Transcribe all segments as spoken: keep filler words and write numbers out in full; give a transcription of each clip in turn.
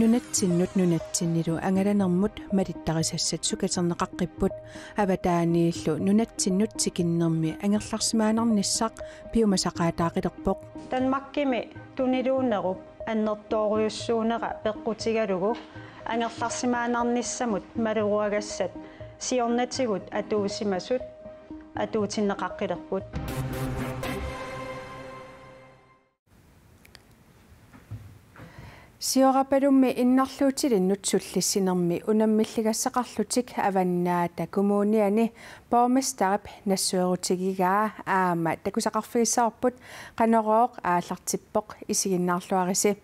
Nunatsinnut nunatsinnilu angalanermut malittarisassat sukaterneqaqqipput. Avataaniillu nunatsinnut tikinnermi angerlarsimaannarnissaq piumasaqaataaqilerpoq. Danmarkimi tuniluunnerup annertoorujussuunera peqqutigalugu angerlarsimaannarnissamut maleruagassat siornatigut atuusimasut atuutinneqaqqilerput. Siorapalummi innarluutilinnut sullissinermi unammilligassaqarlutik Avannaata Kommuniani borgmesterip nassuerutigigaa aamma takusaqarfigissavarput Qanorooq aallartippoq, isiginnaarluarisi.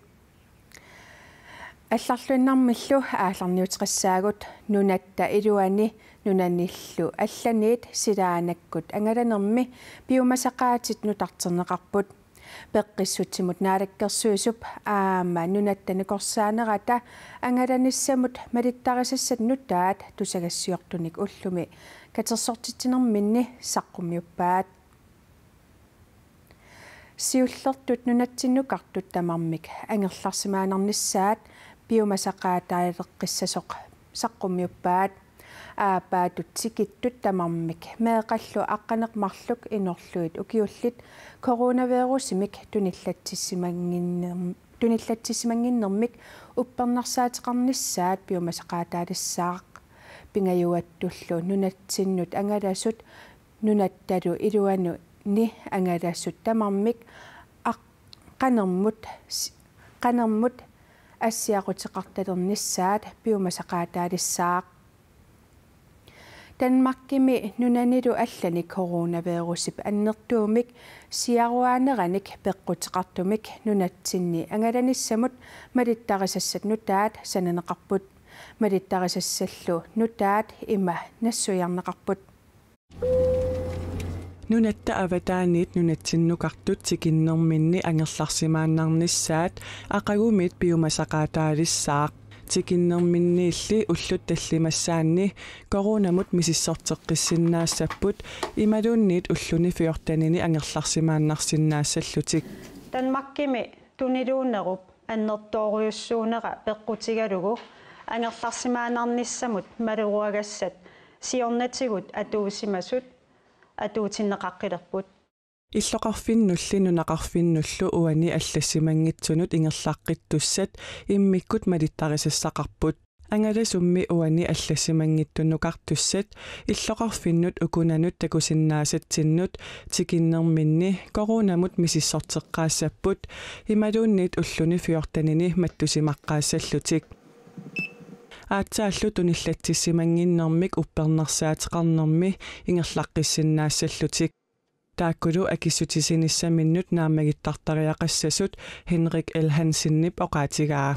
Allarluinnarmillu aallarniuteqassaagut. Nunatta iluani nunanillu allaniit silaannakkut angalanermi piumasaqaatit nutarterneqarput. Peqqissutsimut Naalakkersuisup aamma Nunatta Nakorsaanerata angalanissamut malittarisassat nutaat tusagassiortunik ullumi katersortitsinerminni saqqummiuppaat. Siullertut nunatsinnukartut tamarmik angerlarsimaannarnissaat piumasaqaataaleqqissasoq saqqummiuppaat. Aappaatut tikittut tamarmik meeqqallu aqqaneq-marluk inorlugit ukiullit coronavirusimik tunillatsissimannginnerm-, tunillatsissimannginnermik uppernarsaateqarnissaat piumasaqaataalissaaq. Pingajuattullu nunatsinnut angalasut nunattalu iluani angalasut tamarmik aq-, qanermut s-, qanermut assiaquteqartalernissaat piumasaqaataalissaaq. Danmarkimi nunanilu allani coronavirusip annertuumik siaruaaneranik peqquteqartumik nunatsinni angalanissamut malittarisassat nutaat sananeqarput. Malittarisassallu nutaat ima nassuiarneqarput. Nunatta avataaniit nunatsinnukartut tikinnerminni angerlarsimaannarnissaat aqagumiit piumasaqaataalissaaq. Tikinnerminniilli ullut tallimassaanni coronamut misissorteqqissinnaassapput imaluunniit ulluni fjortenini angerlarsimaannarsinnaassallutik. Danmarkimi tuniluunnerup annertoorujussuunera peqqutigalugu angerlarsimaannarnissamut maleruagassat siornatigut atuusimasut atuutinneqaqqilerput. Illoqarfinnulli nunaqarfinnullu uani allassimanngitsunut ingerlaqqittussat immikkut malittarisassaqarput. Angalasummi uani allassimanngitsunnukartussat illoqarfinnut ukunanut takusinnaasatsinnut tikinnerminni coronamut misissorteqqaassapput imaluunniit ulluni fjortenini mattusimaqqaassallutik. Aatsaallu tunillatsissimannginnermik uppernarsaateqarnermi ingerlaqqissinnaassallutik. Taakkulu akissutissinissaminnut naammagittartariaqassasut Henrik L. Hansenip oqaatigaa.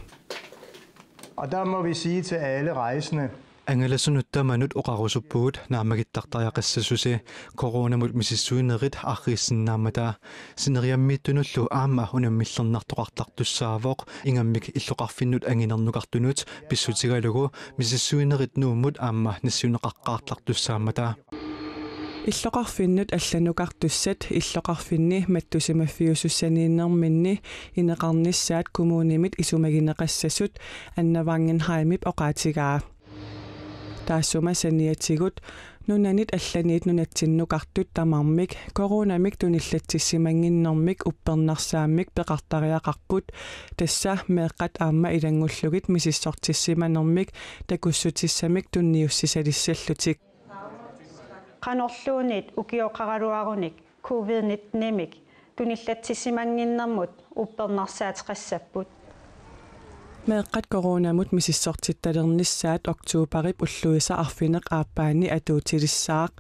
Og der må vi sige til alle rejsende, angalasunut tamanut oqarusuppugut naammagittartariaqassasusi coronamut misissuinerit arriissinnaammata. Sineriammiittunullu aamma unammillernartoqartartussaavoq ingammik illoqarfinnut anginernukartunut pissutigalugu misissuinerit Nuummut aamma nassiunneqaqqaartartussaammata. Illoqarfinnut allanukartussat illoqarfinni mattusimaffiusussaniinnerminni ineqarnissaat kommunimit isumagineqassasut Anna Wangenheimip oqaatigaa. Taassuma saniatigut nunanit allaniit nunatsinnukartut tamarmik coronamik tunillatsissimannginnermik uppernarsaammik peqartariaqarput, tassa meeqqat aamma ilanngullugit misissortissimanermik takussutissamik tunniussisalissallutik. Qanorluunniit ukioqaraluarunik covid nittenimik tunillatsissimannginnermut uppernarsaateqassapput. Meeqqat coronamut misissortittalernissaat oktobarip ulluisa arfineq-aappaanni atuutilissaaq.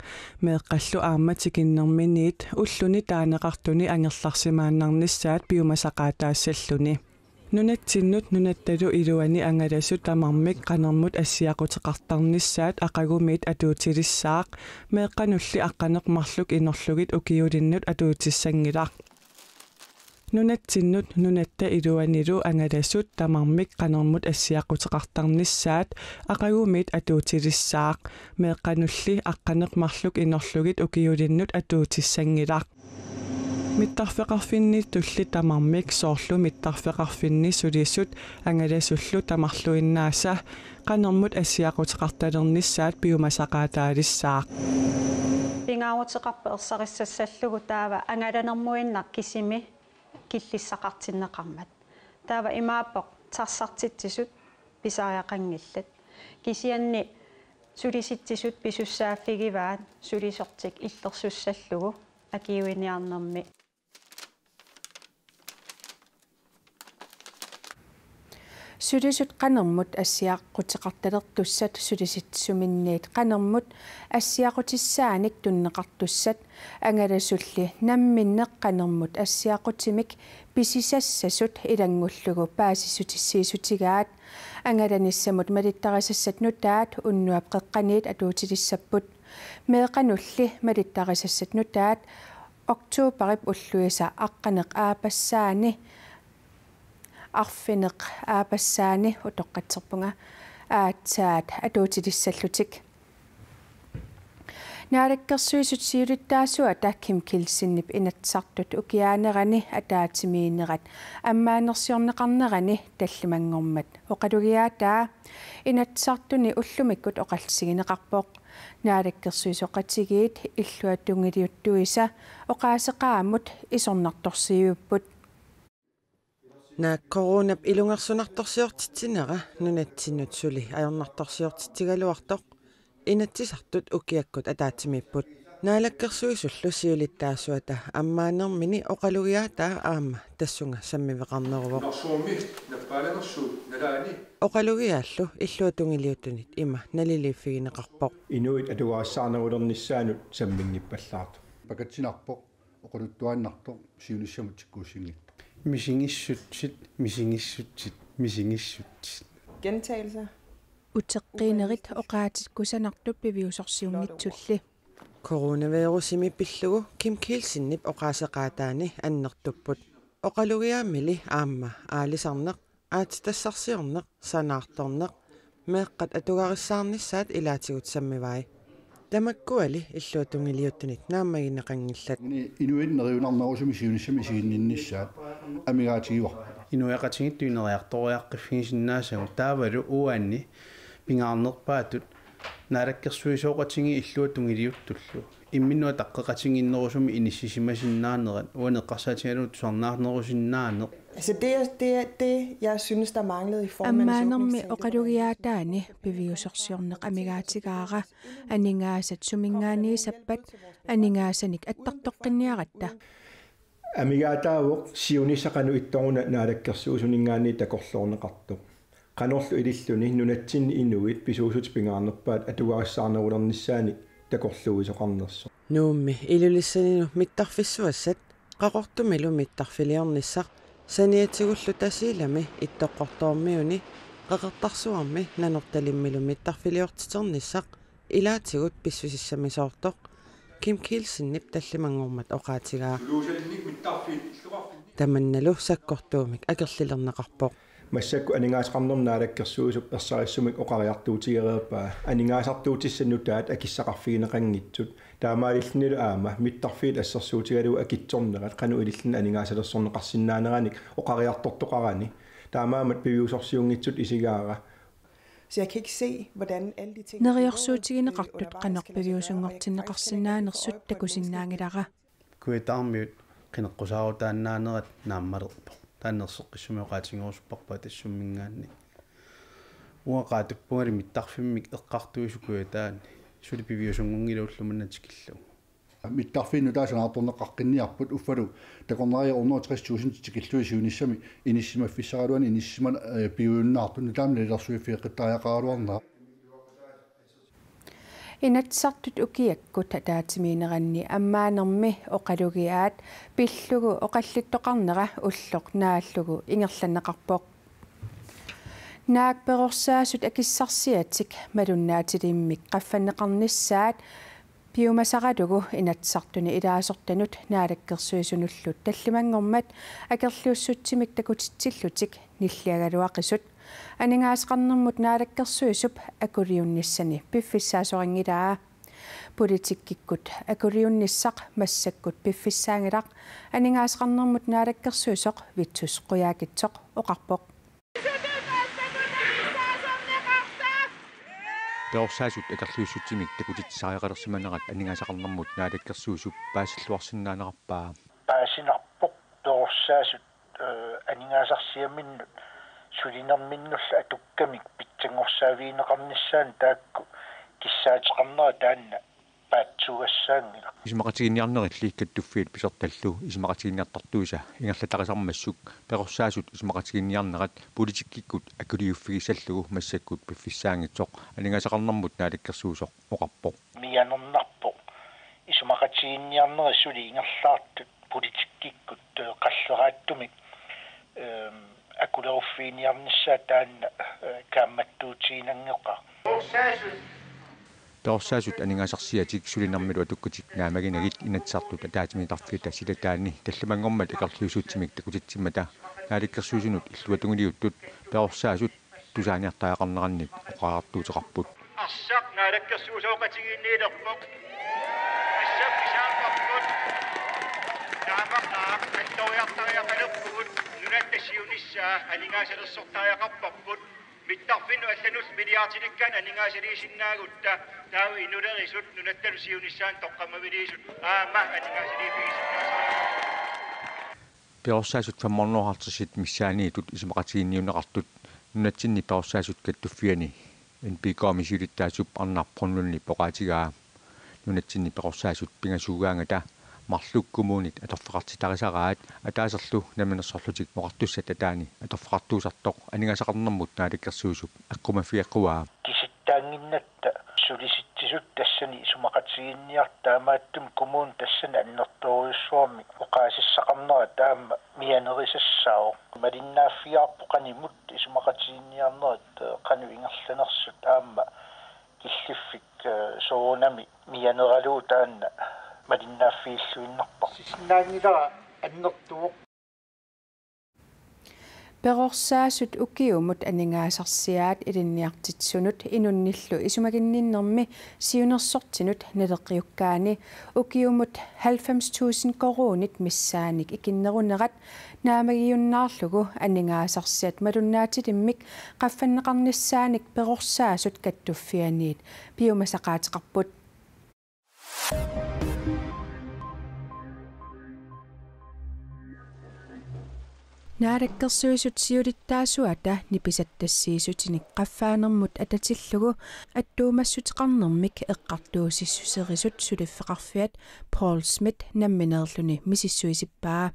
Meeqqallu aamma tikinnerminiit ulluni taaneqartuni angerlarsimaannarnissaat piumasaqaataassalluni. Nunatsinnut nunattalu iluani angalasut tamarmik qanermut assiaquteqartarnissaat aqagumiit atuutilissaaq, meeqqanulli aqqaneq-marluk inorlugit ukiulinnut atuutissanngilaq. Nunatsinnut nunatta iluanilu angalasut tamarmik qanermut assiaquteqartarnissaat aqagumiit atuutilissaaq, meeqqanulli aqqaneq-marluk inorlugit ukiulinnut atuutissanngilaq. Mittarfeqarfinnittulli tamarmik soorlu mittarfeqarfinni sulisut angalasullu tamarluinnaasa qanermut assiaquteqartalernissaat piumasaqaataalissaaq. Pingaaruteqarpoq ersarissassallugu taava angalanermuinnaq kisimi killissaqartinneqarmat. Taava imaappoq tarsartitsisut pisariaqanngillat. Kisianni sulisitsisut pisussaaffigivaat sulisortik illersussallugu akiuiniarnermi. Sulisut qanermut assiaquteqartalertussat sulisitsisuminniit qanermut assiaqutissaanik tunineqartussat angalasulli namminneq qanermut assiaqutimik pisisassasut ilanngullugu paasissutissiissutigaat. Angalanissamut malittarisassat nutaat unnuap qeqqaniit atuutilissapput. Meeqqanulli malittarisassat nutaat oktoberip ulluisa aqqaneq-aapassaani, arfineq-aapassaani utoqqatserpunga, aatsaat atuutilissallutik. Naalakkersuisut siulittaasuata Kim Kielsenip Inatsisartut ukiaanerani ataatsimiinnerat ammaanersiorneqarnerani tallimanngormat oqalugiaataa Inatsisartuni ullumikkut oqallisigineqarpoq. Naalakkersuisooqatigiit illuatungiliuttuisa oqaaseqaammut isornartorsiuipput. Naak coronap ilungersunartorsiortitsinera nunatsinnut suli ajornartorsiortitsigaluartoq Inatsisartut ukiakkut ataatsimiipput. Naalakkersuisullu siulittaasuata ammaanermini oqalugiaataa aamma tassunga sammiveqarneruvoq. Oqalugiaallu illuatungiliuttunit ima naliliiffigineqarpoq. Inuit atugarissaarnerulernissaannut samminngippallaartoq. Pakatsinarpoq. Oqaluttuaannartoq siunissamut tikkuussinngitsoq. Misigissutsit, misigissutsit, misigissutsit. Gentagelser. Uteqqiinerit oqaatit kusanartut piviusorsiunngitsulli. Coronavirusimi pillugu Kim Kielsenip oqaaseqaataani annertupput. Oqalugiaammili aamma aalisarneq, aatsitassarsiorneq, sanaartorneq, meeqqat atugarissaarnissaat ilaatigut sammivai. Tamakkuali illuatungiliuttunit naammagineqanngillat. Ini-, inuit neriunarnerusumik siunissami isiginninnissaat amigaatigivarput. Inuiaqatigiittut ineriartoriaqqiffigisinnaasavut taavalu uani pingaarnerpaatut naalakkersuisooqatigiit illuatungiliuttullu imminnut ataqqeqatigiinnerusumik inissisimasinnaanerat uani eqqarsaatigalugu tusarnaarnerusinnaaneq. Altså det, er- det, er- det, jeg synes, der manglede i formandens åbningstale, det var, at man ligesom... Ammaanermi oqalugiaataani piviusorsiorneq amigaatigaara, aningaasat suminngaanniissappat aningaasanik attartoqqinniaratta. Amigaataavoq siunissaq qanoq ittoq una naalakkersuisuninngaanniit takorloorneqartoq. Qanorlu ililluni nunatsinni inuit pisuussutit pingaarnerpaat atugarissaarnerulernissaannik takorluuisoqarnersoq. Nuummi Ilulissaninut mittarfissuassat, Qaqortumilu mittarfiliornissaq, saniatigullu Tasiilami Ittoqqortoormiuni, Qeqertarsuarmi Nanortalimmilu mittarfiliortiternissaq ilaatigut pissusissamisoortoq Kim Kielsenip tallimanngormat oqaatigaa. Tamannalu sakkortuumik akerlilerneqarpoq. Massakkut aningaasaqarnermut naalakkersuisup ersarissumik oqariartuutigereerpaa aningaasartuutissat nutaat akissaqarfigineqanngitsut. Taamaalillunilu aamma mittarfiit assersuutigalugu akitsornerat qanoq ilillutik aningaasalersorneqarsinnaaneranik oqariartortoqarani. Taamaammat piviusorsiunngitsutut isigaara. Så jeg kan ikke se, hvordan alle de ting, vi har lovet, øh, undervejs kan lade sig gøre, og jeg kan faktisk heller ikke lægge op til, at... Neriorsuutigineqartut qanoq piviusunngortinneqarsinnaanersut takusinnaanngilara. Kujataarmiut qineqqusaarutaannaanerat naammalerpoq. Taanna erseqqissumik oqaatigerusupparput Atassumminngaanniit. Uanga qaatuppungali mittarfimmik eqqartuisoq Kujataani suli piviusunngunngilaq ulloq manna tikillugu. Mittarfiit nutaat sanaartorneqaqqinniarput uffalu takornariat hundrede og tres tusind tikillugit siunissami inissisimaffissaraluani inissisiman-, øh, piujunnaartut nutaamik nalilersuiffigeqqittariaqaraluarnera. Inatsisartut ukiakkut ataatsimiinneranni ammaanermi oqalugiaat pillugu oqallittoqarnera ulloq naallugu ingerlanneqarpoq. Naak perorsaasut akissarsiatik malunnaatilimmik qaffanneqarnissaat piumasaralugu Inatsisartuni ilaasortanut Naalakkersuisunullu tallimanngormat akerliussutsimik takutitsillutik nilliagaluaqisut aningaasaqarnermut naalakkersuisup akuliunnissani piffissaasorinngilaa. Politikkikkut akuliunnissaq massakkut piffissaanngilaq, aningaasaqarnermut naalakkersuisoq Vittus Qujaukitsoq oqarpoq. Perorsaasut akerliussutsimik takutitsisariaqalersimanerat aningaasaqarnermut naalakkersuisup paasilluarsinnaanerarpaa. Paasinarpoq perorsaasut, eh, aningaasarsiaminnut sulinerminnullu atukkamik pitsanngorsaavigineqarnissaannut taakku kissaateqarnerat taanna paatsuugassaanngilaq. Isumaqatiginninniarnerilli kattuffiat pisortallu isumaqatiginninniartartuisa ingerlatarisarmassuk perorsaasut isumaqatiginninniarnerat politikkikkut akuliuffigissallugu massakkut piffissaanngitsoq aningaasaqarnermut naalakkersuisoq oqarpoq. Mianernarpoq isumaqatiginninniarnerit suli ingerlaartut politikkikkut, eh, qalleraattumik, eh, akuleruffiginiarnissaa taanna, eh, kaammattuutiginanngeqaaq. Perorsaasut aningaasarsiatik sulinermilu atukkatik naammaginagit Inatsisartut ataatsimiittarfiata silataanni tallimanngormat akerliussutsimik takutitsimmata naalakkersuisunut illuatungiliuttut perorsaasut tusaaniartariaqarnerannik oqariartuuteqarput. Arsaq naalakkersuisooqatigiinniilerpoq. Assap kisaapparput. Taamaqaaq attoriartariaqalerpugut, nunatta siunissaa aningaasalersortariaqarparput. Mittarfinnut allanullu milliardilikkaanni aningaasaliisinnaagutta taava inulerisut nunattalu siunissaanut toqqammaviliisut aamma aningaasaliiffigisinnaasariaqarput. Perorsaasut femhundrede og halvtredsit missaanniittut isumaqatiginninniunneqartut nunatsinni perorsaasut kattuffianni N P K-mi siulittaasup Arnaq Brønlundip oqaatigaa. Nunatsinni perorsaasut pingasuugaangata marluk kommunit atorfeqartitarisaraat, ataaserlu Namminersorlutik Oqartussat ataani atorfeqartuusartoq aningaasaqarnermut naalakkersuisup aqqumaffigeqquaa. Kisittaannginnatta sulisitsisut tassani isumaqatiginninniartut, taamaattumik kommuni tassani annertoorujussuarmik oqaasissaqarnerat aamma mianerisassaavoq. Malinnaaffigaarput qanimut isumaqatiginninniarnerit, eh, qanoq ingerlanersut aamma killiffik, eh, soorunami mianeralugu taanna malinnaaffiilluinnarparput. Sisinnaanngilara annertuvoq. Perorsaasut ukiumut aningaasarsiaat ilinniartitsisunut inunnillu isumaginninnermi siunersortinut naleqqiukkaani ukiumut halvfems tusind koruunit missaannik ikinnerunerat naammagiunnaarlugu aningaasarsiat malunnaatilimmik qaffanneqarnissaanik perorsaasut kattuffianniit piumasaqaateqarput. Naalakkersuisut siulittaasuata nipisattassiissutinik qaffaanermut atatillugu attuumassuteqarnermik eqqartuussissuserisut suliffeqarfiat Paul Schmidt nammineerluni misissuisippaa.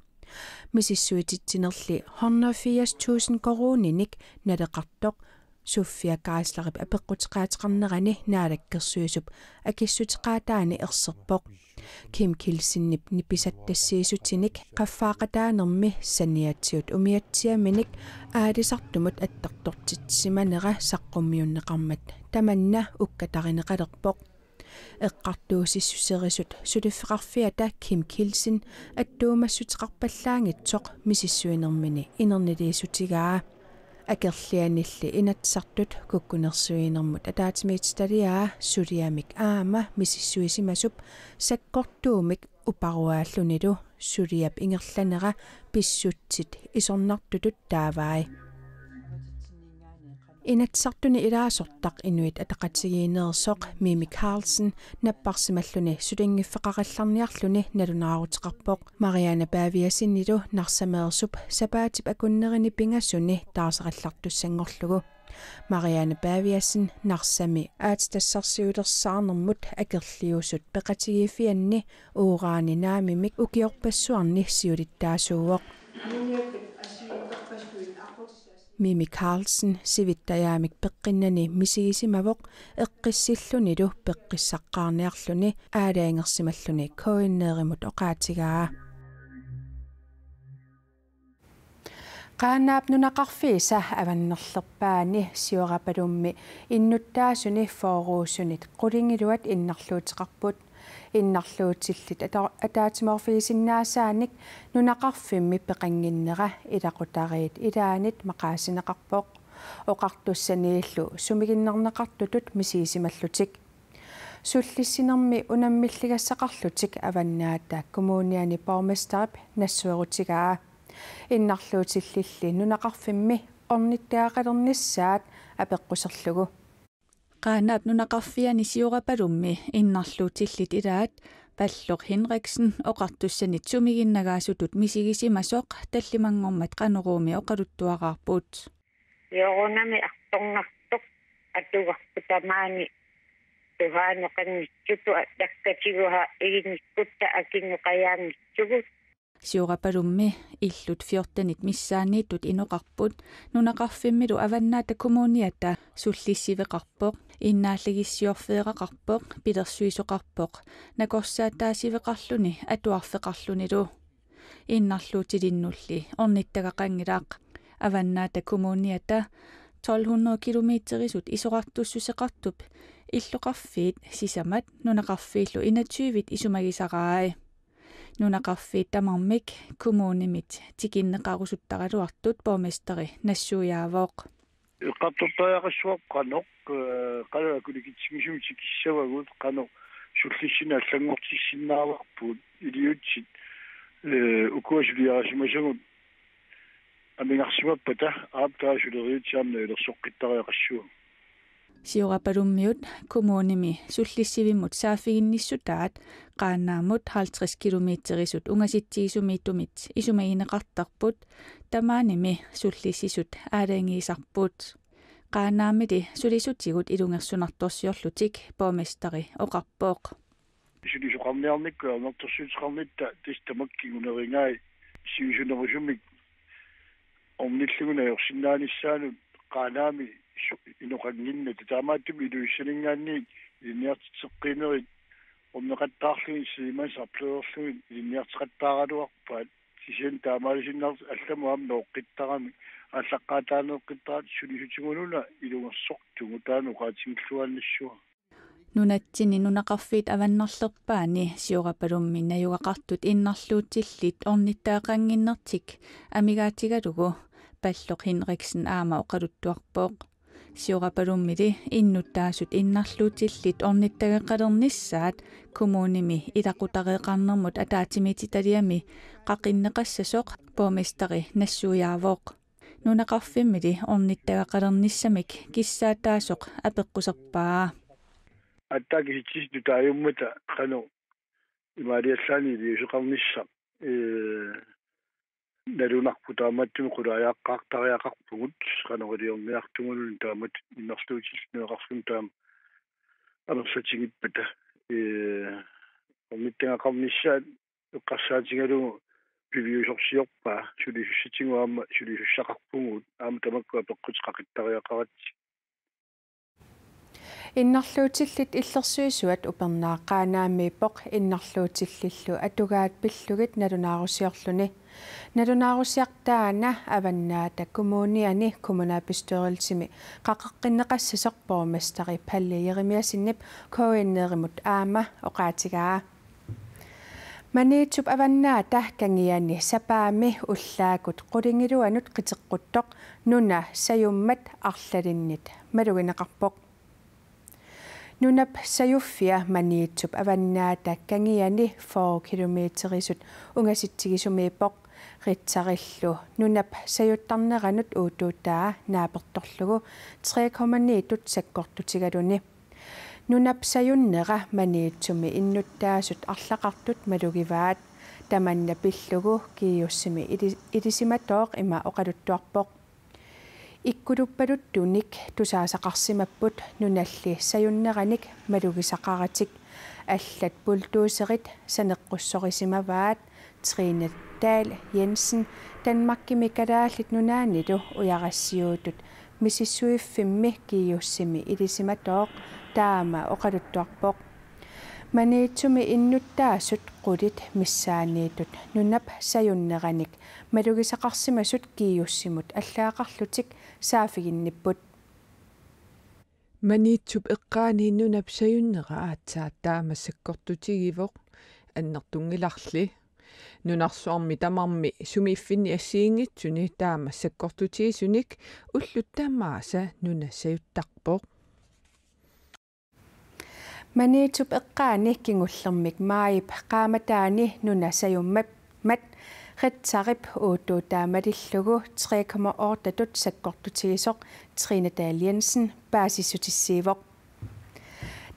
Misissuititsinerli hundrede firs tusind koruuninik naleqartoq Sofia Geislerip apeqquteqaateqarnerani naalakkersuisup akissuteqaataani erserpoq. Kim Kielsenip nipisattassiissutinik qaffaaqataanermi saniatigut umiatsiaminik aalisartumut attartortitsisimanera saqqummiunneqarmat tamanna ukkatarineqalerpoq. Eqqartuussissuserisut suliffeqarfiata Kim Kielsen attuumassuteqarpallaanngitsoq misissuinermini inerniliissutigaa. Akerlianilli Inatsisartut kukkunersiuinermut ataatsimiititaliaa suliamik aamma misissuisimasup sakkortuumik uparuaallunilu suliap ingerlanera pissutsit isornartutut taavai. Inatsisartuni ilaasortaq Inuit Ataqatigiinneersoq Mimi Karlsen napparsimalluni sulinngiffeqarallarniarluni nalunaaruteqarpoq Mariane Paviassenilu Narsameersup sapaatip akunnerini pingasuni taarserallartussanngorlugu. Mariane Paviassen Narsami aatsitassarsiulersaarnermut akerliusut peqatigiiffianni uurani naamimik ukiorpassuarni siulittaasuuvoq. Mimi Karlsen sivittajaamik peqqinnani misigisimavoq eqqissillunilu peqqissaqqaarniarluni aalajangersimalluni K N R-imut oqaatigaa. Qaanaap nunaqarfiisa avannarlerpaani Siorapalummi innuttaasuni fyrre-sunit qulingiluat innarluuteqarput. Innarluutillit ata-, ataatsimoorfigisinnaasaannik nunaqarfimmi peqannginnera ilaqutariit ilaannit maqaasineqarpoq. Oqartussaniillu sumiginnarneqartutut misigisimallutik. sullissinermi unammilligassaqarlutik Avannaata Kommuniani borgmesterip nassuerutigaa. Innarluutillilli nunaqarfimmi ornittagaqalernissaat apeqquserlugu. Qaanaap nunaqarfiani Siorapalummi innarluutillit ilaat Palloq Henriksen oqartussanit sumiginnagaasutut misigisimasoq tallimanngormat Qanoruumi oqaluttuaraarput. Joorunami artornartoq atugarput tamaani tuhaanoqanngitsutut atakkatigut iginnikkutta akinukajaanngitsugut. Siorapalummi illut fjortenit missaanniittut inoqarput, nunaqarfimmilu Avannaata Kommuniata sullissiveqarpoq, innaallagissiorfeeraqarpoq, pilersuisoqarpoq, nakorsaataasiveqarluni atuarfeqarlunilu. Innarluutilinnulli ornittagaqanngilaq. Avannaata Kommuniata tolv hundrede kilometerisut isorartussuseqartup illoqarfiit sisamat nunaqarfiillu enogtyvit isumagisaraai. Nunaqarfiit tamarmik kommunimit tikinneqarusuttaraluartut borgmesteri nassuiaavoq. Eqqartortariaqassuaq qanoq, eh, qanoq akulikitsigisumik tikissavagut, qanoq sullissineq allanngortissinnaavarput, iliuutsit, eh, ukua suliarisimasagut amigarsimappata, aap, taava suleriaatsiarneq ilersoqqittariaqassuaq. Siorapalummiut kommunimi sullissivimmut saaffiginnissutaat Qaanaamut halvtreds kilometerisut ungasitsigisumiittumit isumagineqartarput, tamaanimi sullissisut aalajangiisarput. Qaanaamili sulisutigut ilungersunartorsiorlutik borgmesteri oqarpoq. Sulisoqarniarnikkut ajornartorsiuteqarnitta tassa tamakku kingunerigai sivisunerusumik ornillugu najorsinnaanissaanut Qaanaami su-, inoqannginnata, taamaattumik Ilulissaninngaanniit ilinniartitseqqiinerit orneqattaarlugit, Siemens arpleerlugit ilinniarteqattaaraluarpaat, kisianni taamaalisinnaasut allamut aamma nooqqittarami, aallaqqaataaneeqqittarami, sulisutigununa ilungersortugut, taanna oqaatigilluaannassuaq. Nunatsinni nunaqarfiit avannarlerpaani Siorapalummi najugaqartut innarluutillit ornittagaqannginnertik amigaatigalugu Palloq Henriksen aamma oqaluttuarpoq. Siorapalummili innuttaasut innarluutillit ornittagaqalernissaat kommunimi ilaqutariiqarnermut ataatsimiititaliami qaqinneqassasoq borgmesteri nassuiaavoq. Nunaqarfimmili ornittagaqalernissamik kissaataasoq apeqquserpaa. Aatsaat kisitsisit nutaajummata qanoq imaaliallaannaq iliuuseqarnissaq, ee, nalunarpoq, taamaattumik qulaajaqqaartariaqarpugut, qanoq iliorniartugunullu taamatut innarluutillit nunaqarfimmi taama amerlatigippata, ee, ornittagaqarnissaat eqqarsaatigalugu piviusorsiorpaa, sulisussatigut aamma sulisussaqarpugut, aamma tamakku apeqqutit qaqittariaqaratsigu. Innarluutillit illersuisuat upernaaq Qaanaamiippoq innarluutillillu atugaat pillugit nalunaarusiorluni. Nalunaarusiaq taanna Avannaata Kommuniani kommunalbestyrelsimi qaqeqqinneqassasoq borgmesteri Palle Jeremiassenip K N R-imut aamma oqaatigaa. Maniitsup Avannaata Kangiani sapaammi ullaakkut qulingiluanut qiteqquttoq nuna sajummat arlalinnit malugineqarpoq. Nunap sajuffia Maniitsup Avannaata Kangiani fyrre kilometerisut ungasitsigisumiippoq. Ritsarillu nunap sajuttarneranut uuttuuttaa naapertorlugu tre komma ni-tut sakkortutigaluni. Nunap sajunnera Maniitsumi innuttaasut arlaqartut malugivaat. Tamanna pillugu Kiiussimi ili-, ilisimatooq ima oqaluttuarpoq: Ikkulupaluttunik tusaasaqarsimapput nunalli sajunneranik malugisaqaratik. Allat bulldoozerit saneqqussorisimavaat. Trine Dahl Jensen, Danmarkimi Kalaallit Nunaannilu ujarassiuutut misissuiffimmi Kiiussimi ilisimatooq, taama oqaluttuarpoq. Maniitsumi innuttaasut qulit missaanniittut nunap sajunneranik malugisaqarsimasut Kiiussimut allagaqarlutik saaffiginnipput. Maniitsup eqqaani nunap sajunnera aatsaat taama sakkortutigivoq, annertunngilarli. Nunarsuarmi tamarmi sumiiffinni assigiinngitsuni taama sakkortutigisunik ullut tamaasa nuna sajuttarpoq. Maniitsup eqqaani kingullermik maajip qaammataani nuna sajummat Ritzerip uuttuutaa malillugu tre komma otte-tut sakkortutigisoq Trine Dahl Jensen paasissutissiivoq.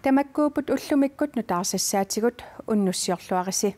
Tamakkuupput ullumikkut nutaarsiassaatigut, unnussiorluarisi.